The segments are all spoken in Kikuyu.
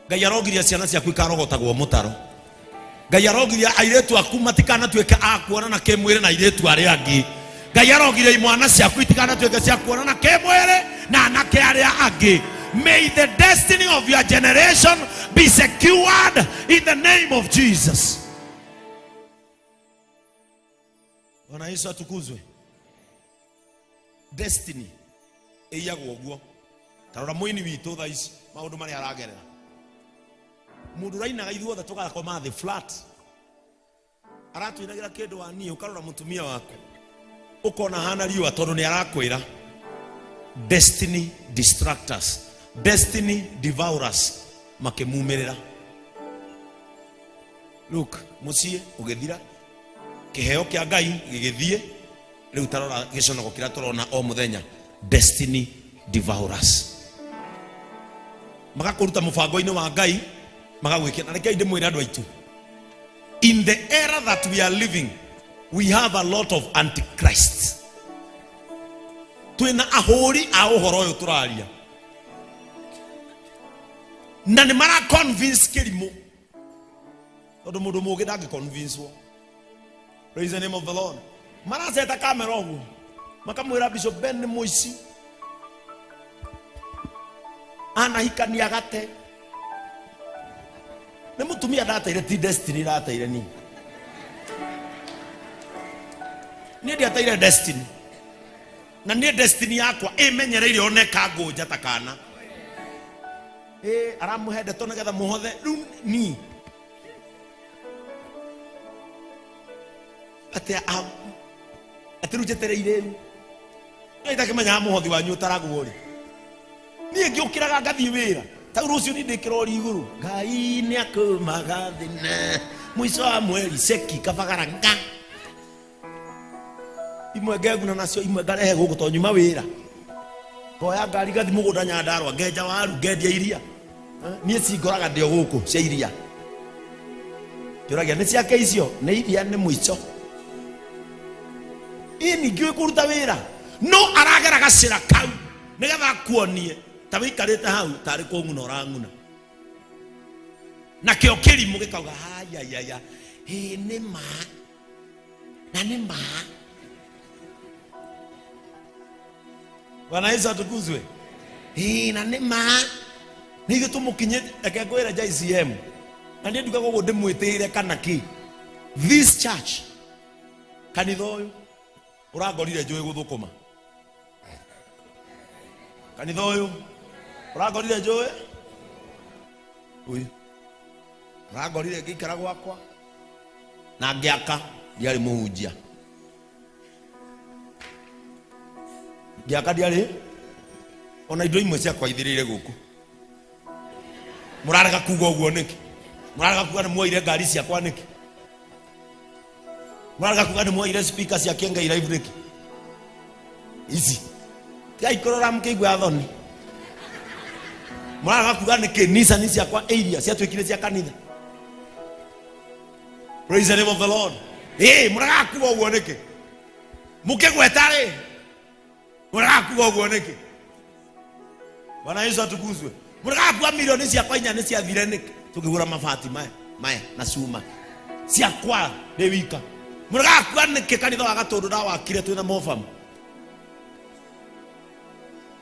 Ngai arogiria ciana ciaku ikarogotagwo mũtaro. Ngai arogiria airĩtu aku matikanatuĩke a kuonana kĩmwĩrĩ na airĩtu arĩa angĩ. Ngai arogiria imwana ciaku itikanatuĩke cia kuonana kĩmwĩrĩ na anake arĩa angĩ. May the destiny of your generation be secured in the name of Jesus. Bwana Yesu atukuzwe. Destiny ĩiyagwo ũguo. Tarora mũini witũ thaa ici maũndũ marĩa aragerera. Mũndũ ũrainaga ithuothe tũgakoma thĩ flat. Aratwĩnagĩra kĩndũ wa niĩ ũkarora mũtumia waku ũkona hana riũa tondũ nĩ arakwĩra destiny distractors, destiny devourers makĩmumĩrĩra. Look, mũciĩ ũgĩthira kĩheo kĩa Ngai gĩgĩthiĩ rĩu tarora gĩconoko kĩrĩa tũrona o mũthenya destiny devourers magakũruta mũbango-inĩ wa Ngai magagwĩkĩra. Na rekei ndĩmwĩre andũ aitũ, in the era that we are living we have a lot of antichrists. Twĩna ahũri a ũhoro ũyũ tũraria na nĩ mara convince kĩrimũ tondũ mũndũ mũũgĩ ndangĩ convince wo. Praise the name of the Lord. Maraceta kamera ũguo makamwĩra Bishop Ben nĩ mũici, anahikania gate nĩ mũtumia ndateire, ti destiny ndateire niĩ. Niĩ ndiateire destiny, na niĩ destiny yakwa ĩmenyereire one kangũnja ta kana ĩ aramũhe ndeto nĩgetha mũhothe rĩu ni atĩ atĩ rĩu njetereire rĩu niĩ itakĩmenyaga mũhothi wanyu ũtaragwo rĩ, niĩ ngĩũkĩraga ngathiĩ wĩra tau rũciũ niĩ ndĩ kĩrori igũrũ. Ngai nĩ akũmaga thĩna mũico wa mweri ceki kabagara nga imwe ngeguna nacio, imwe ngarehe gũkũ tondũ nyuma wĩra ngoya ngari ngathi mũgũnda Nyandarũa ngenja waru ngendia iria. Niĩ cingoraga ndĩ o gũkũ cia iria, njũragia nĩ ciake icio nĩ iria nĩ mũico ini ngĩũĩ kũruta wĩra no aragera gacĩra kau nĩgetha akuonie ta wĩikarĩte hau tarĩ kũng'una ũrang'una, nakĩo kĩrimũ gĩkauga hayayaya ĩ nĩ ma na nĩ ma. Bwana Yesu atukuzwe. Ĩ na nĩ ma nĩ ithuĩ tũmũkinyĩte. Reke ngwĩre JCM na niĩ ndugaga ũguo ndĩmwĩtĩire kana kĩ, this church kanitha ũyũ ũrangorire njũĩ gũthũkũma, kanitha ũyũ ũrangorire njũĩ ũyũ ũrangorire ngĩikara gwakwa na ngĩaka, ndiarĩ mũhunjia, ngĩaka ndiarĩ ona indo imwe ciakwa ithirĩire gũkũ. Mũrarega kuga ũguo nĩkĩ? Mũrarega kuga nĩ muoire ngari ciakwa nĩkĩ? Mũrarega kuga nĩ muoire speaker cia Kĩengei Live nĩkĩ? Ici tigai kũrora mũkĩigua thoni. Mũrarega kuga nĩkĩ Nissan ciakwa iria ciatuĩkire cia kanitha? Praise the name of the Lord. Ĩĩ mũrarega kuga ũguo nĩkĩ? Mũkĩgweta rĩ, mũrarega kuga ũguo nĩkĩ? Bwana Yesu atukuzwe. Mũrarega kuga milioni ciakwa inya nĩ ciathire nĩkĩ? Tũkĩgũra mabati maya maya na cuma ciakwa ndĩ wika. Mũrarega kuga nĩkĩ kanitha wa Gatũndũ ndawakire twĩna mobamu?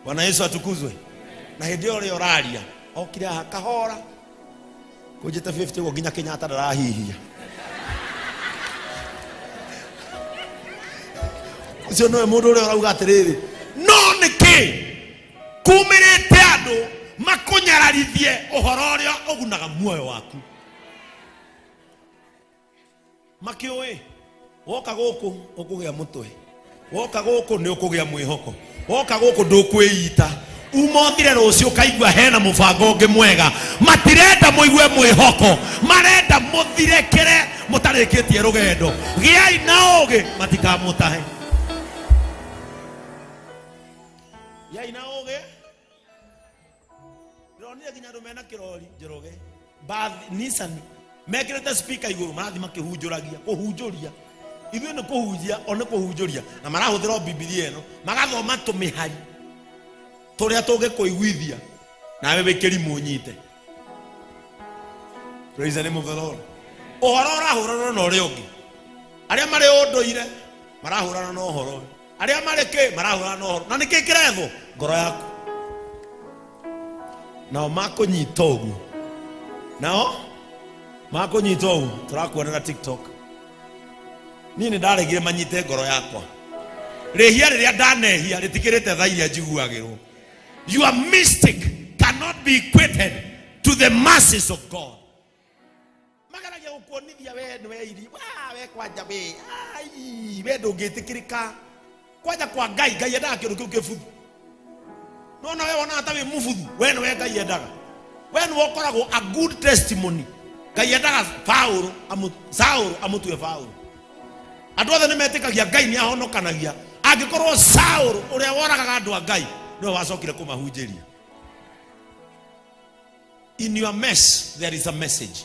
Bwana Yesu atukuzwe. Na hĩndĩ ĩyo ũrĩa ũraria okire haha kahora kũnjĩte 50 ũguo nginya Kenyatta ndarahihia. Ũcio nĩwe mũndũ ũrĩa ũrauga atĩrĩrĩ, no nĩkĩ kumĩrĩte andũ makũnyararithie ũhoro ũrĩa ũgunaga muoyo waku? Makĩũĩ woka gũkũ ũkũgĩa mũtwe, woka gũkũ nĩ ũkũgĩa mwĩhoko, woka gũkũ ndũkwĩita, uma ũthire rũciũ ũkaigua hena mũbango ũngĩ mwega. Matirenda mũigue mwĩhoko, marenda mũthirekere mũtarĩkĩtie rũgendo. Gĩai na ũgĩ matikamũtahe. Gĩai na ũgĩ. Ndĩronire nginya andũ mena kĩrori Njoroge bathi Nissan mekĩrĩte speaker igũrũ marathiĩ makĩhunjũragia kũhunjũria. Ithuĩ nĩ kũhunjia o nĩ kũhunjũria, na marahũthĩra o Bibilia ĩno magathoma tũmĩhari tũrĩa tũngĩkũiguithia nawe wĩ kĩrimũ ũnyite. Praise the name of the Lord. Ũhoro ũrahũrana na ũrĩa ũngĩ. Arĩa marĩ ũndũire marahũrana na ũhoro, arĩa marĩ kĩ marahũrana na ũhoro. Na nĩkĩ kĩrethwo? Ngoro yaku. Nao makũnyita ũguo, nao makũnyita ũguo, tũrakuonera TikTok. Niĩ nĩ ndaregire manyite ngoro yakwa. Rĩhia rĩrĩa ndanehia rĩtikĩrĩte tha iria njiguagĩrwo. Your mistake cannot be equated to the mercies of God. Mageragia gũkuonithia we nĩ weiri, wa we kwanja we, ai we ndũngĩtĩkĩrĩka. Kwanja kwa Ngai, Ngai endaga kĩndũ kĩu kĩbuthu. Nona we wonaga ta wĩ mũbuthu, we nĩwe Ngai endaga. We nĩwe ũkoragwo a good testimony. Ngai endaga Paũlũ, Saũlũ amũtue Paũlũ. Andũ othe nĩ metĩkagia Ngai nĩ ahonokanagia. Angĩkorwo Saũlũ ũrĩa woragaga andũ a Ngai nĩwe wacokire kũmahunjĩria. In your mess there is a message.